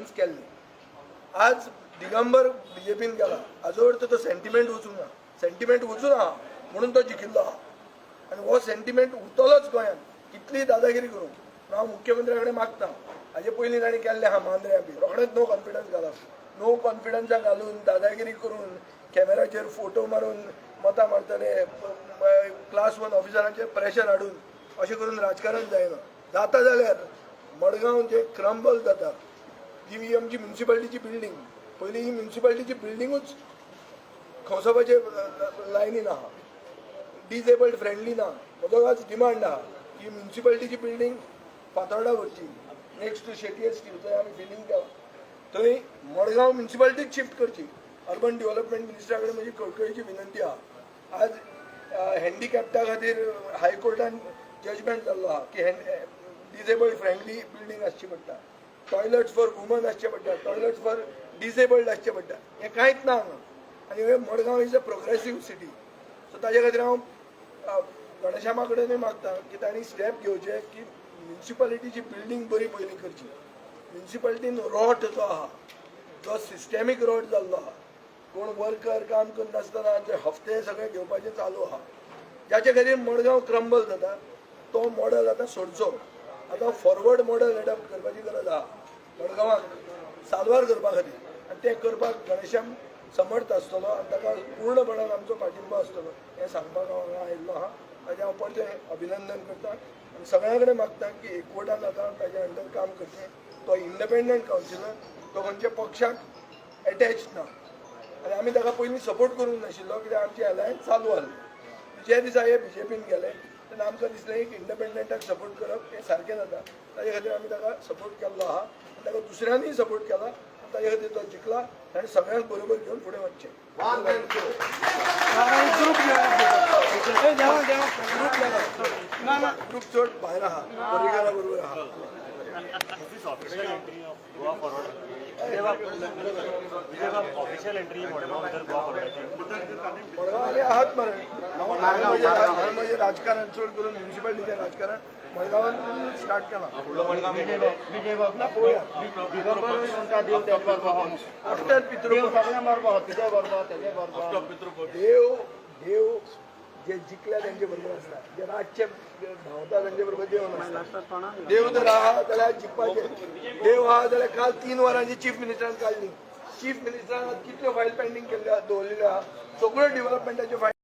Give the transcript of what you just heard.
Alliance केल्लें. आज दिगंबर बीजेपीन गेला, हाजो अर्थ तो सेंटिमेंट वचूंक ना. सेंटिमेंट वचूं ना म्हणून तो जिखिल्लो आहा आनी हो सेंटिमेंट उरतलोच गोंयांत कितलीय दादागिरी करूं. हांव मुख्यमंत्र्या कडेन मागता, हाजे पयलीं ताणें केल्लें आहा मांद्र्यां बी, रोखडेच नो कॉन्फिडन्स घालप. नो कॉन्फिडन्सा घालून, दादागिरी करून, कॅमेराचेर फोटो मारून मतां मारतले, क्लास वन ऑफिसरांचेर प्रेशर हाडून, अशें करून राजकारण जायना. जाता जाल्यार मडगांव जे क्रंबल जाता, ही आमची म्युन्सिपाल्टीची बिल्डींग, पयलीं ही म्युन्सिपाल्टीची बिल्डिंगूच खंवसोपाचे लायनीन आहा, डिजेबल्ड फ्रेंडली ना. म्हजो आज डिमांड आहा की म्युन्सिपाल्टीची बिल्डींग फातोर्डा व्हरची, नेक्स्ट टू शेटये स्टील, थंय आमी बिल्डींग केला, थंय मडगांव म्युन्सिपाल्टीक शिफ्ट करची. अर्बन डेव्हलपमेंट मिनिस्टरा कडेन म्हजी कळकळीची विनंती आहा. आज हँडिकॅप्टा खातीर हायकोर्टान जजमेंट जाल्लो आहा की डिजेबल्ड फ्रेंडली बिल्डींग आसची पडटा, टॉयलट्स फॉर वुमन आसचे पडटा, टॉयलट्स फॉर डिजेबल्ड आसचे पडटा. हें कांयच ना हांगा आनी हे Madgaon is a progressive city. So ताजे खातीर हांव घनश्यामा कडेनूय मागता की तांणी स्टेप घेवचे की म्युन्सिपालिटीची बिल्डींग बरी पयलीं करची. म्युन्सिपालिटीन रॉट जो आहा, जो सिस्टॅमीक रॉट जाल्लो आहा, कोण वर्कर काम करनासतना जे हफ्ते सगळे घेवपाचे चालू आहा, जाचे खातीर मडगांव क्रंबल जाता, तो मॉडल आतां सोडचो. आतां फॉरवर्ड मॉडल एडॉप्ट करपाची गरज आहा मडगांवाक साल्वार करपा खातीर आनी तें करपाक घनश्याम समर्थ आसतलो आनी ताका पूर्णपणान आमचो पाठिंबो आसतलो हें सांगपाक हांव हांगा आयिल्लो आहा. ताजें हांव परतें अभिनंदन करता आनी सगळ्यां कडेन मागता की एकवटान आतां ताज्या अंडर काम करचें. तो इंडिपेंडंट कावन्सिलर, तो खंयच्या पक्षाक एटॅच ना आनी आमी ताका पयलीं सपोर्ट करूंक नाशिल्लो, कित्याक आमची अलायन्स चालू आसली. जे दिसा हे बीजेपीन गेले तेन्ना आमकां दिसलें एक इंडिपेंडंटाक सपोर्ट करप हें सारकें जाता. ताजे खातीर आमी ताका सपोर्ट केल्लो आहा आनी ताका दुसऱ्यांनीय सपोर्ट केला आनी ताजे खातीर तो जिखला. ताणें सगळ्यांक बरोबर घेवन फुडें वचचें. ग्रुप. ग्रुप केला, ग्रुप चड भायर आहा, पर्रीकारा बरोबर आहा. This is official entry of Goa Forward. Vijay, official entry Madgaon भितर गोवा फॉरवर्डाची. मडगांव आनी आहात मरे. हांवें म्हजें राजकारण, चड करून म्युन्सिपालिटीचें राजकारण मडगांवान स्टार्ट केलां. ना, पळोवया. आफ्टर पितृपक्ष. देव देव जे जिखल्या तेंचे बरोबर आसता, जे रातचे धांवता तेंचे बरोबर देव नासता. देव जर आहा जाल्यार जिखपाचे. देव आहा जाल्यार काल 3 वरांची चीफ मिनिस्टरान काडली. चीफ मिनिस्टरान कितल्यो फायल पेंडींग केल्ल्यो दवरलेल्यो आहा, सगळ्यो डेव्हलपमेंटाच्यो फायल.